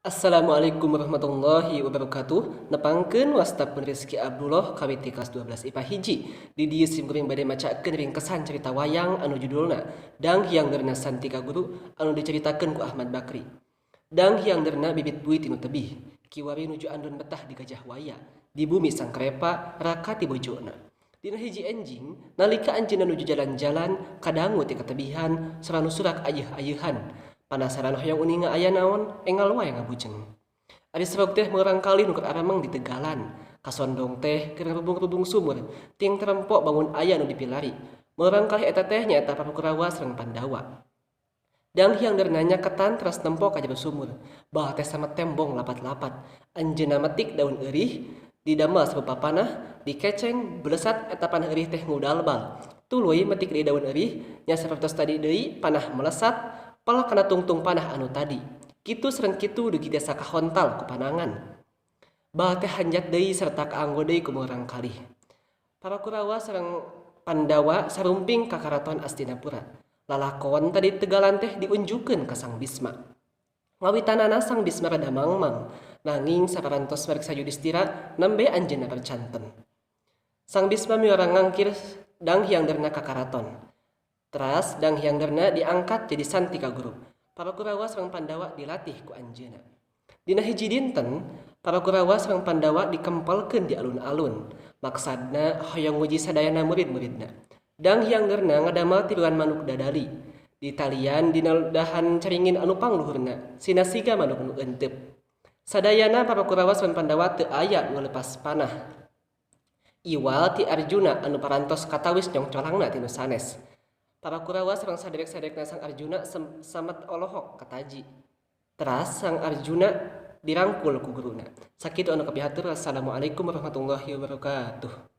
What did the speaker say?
Assalamualaikum warahmatullahi wabarakatuh. Nepangkeun wasta pun Rizky Abdullah kawit kelas 12 IPA hiji. Di dieu sim kuring bade macakeun ringkesan carita wayang anu judulna Dang Hyang Derna Santika Guru anu dicaritakeun ku Ahmad Bakri. Dang Hyang Derna bibit bui tinu tebih. Kiwari nuju andon betah di Gajah Waya, di bumi Sangkrepa, raka ti bojona. Dina hiji enjing, nalika anjeunna nuju jalan-jalan, kadangu ti katebihan, sora nu surak ayeuh-ayeuhan. Panasaran hoyong uninga aya naon, engal wae ngabujeng. Ari serog teh murangkalih nu keur arameng di tegalan. Kasondong teh keur ngarubung-rubung sumur, ting terempok bangun aya nu dipilari. Murangkalih eta teh nyaeta para Kurawa sareng Pandawa. Dang Hyang Derna nyaketan teras nempo ka jero sumur. Bah teh sama tembong lapat-lapat. Anjeunna metik daun eurih, didamel sarupa panah, dikeceng, belesat eta panah eurih teh ngudalbal. Tuluy metik deui daun eurih, nya sapertos tadi deui panah melesat, pel kana tungtung panah anu tadi. Kitu sareng kitu dugi tiasa kahontal ku panangan. Bah teh hanjat deui sarta kaanggo deui ku murangkalih. Para Kurawa sareng Pandawa sarumping ka karaton Astinapura. Lalakon tadi tegalan teh diunjukeun ka Sang Bisma. Ngawitanana Sang Bisma rada mangmang, nanging saparantos mariksa Yudistira nembe anjeunna percanten. Sang Bisma miwarang ngangkir Dang Hyang Derna ka karaton. Teras Dang Hyang Derna diangkat jadi Santika Guru. Para Kurawa sareng Pandawa dilatih ku anjeunna. Dina hiji dinten, para Kurawa sareng Pandawa dikempelkeun di alun-alun. Maksadna hoyong nguji sadayana murid-muridna. Dang Hyang Derna ngadamel tiruan manuk dadali. Ditalian dina dahan caringin anu pangluhurna, sina siga manuk nu euteup. Sadayana para Kurawa sareng Pandawa teu aya nu leupas panah. Iwal ti Arjuna anu parantos katawis nyongcolangna ti nu sanes. Para Kurawa sareng saderek-saderekna Sang Arjuna samet olohok kataji. Teras Sang Arjuna dirangkul ku guruna. Sakitu anu kapihatur. Assalamualaikum warahmatullahi wabarakatuh.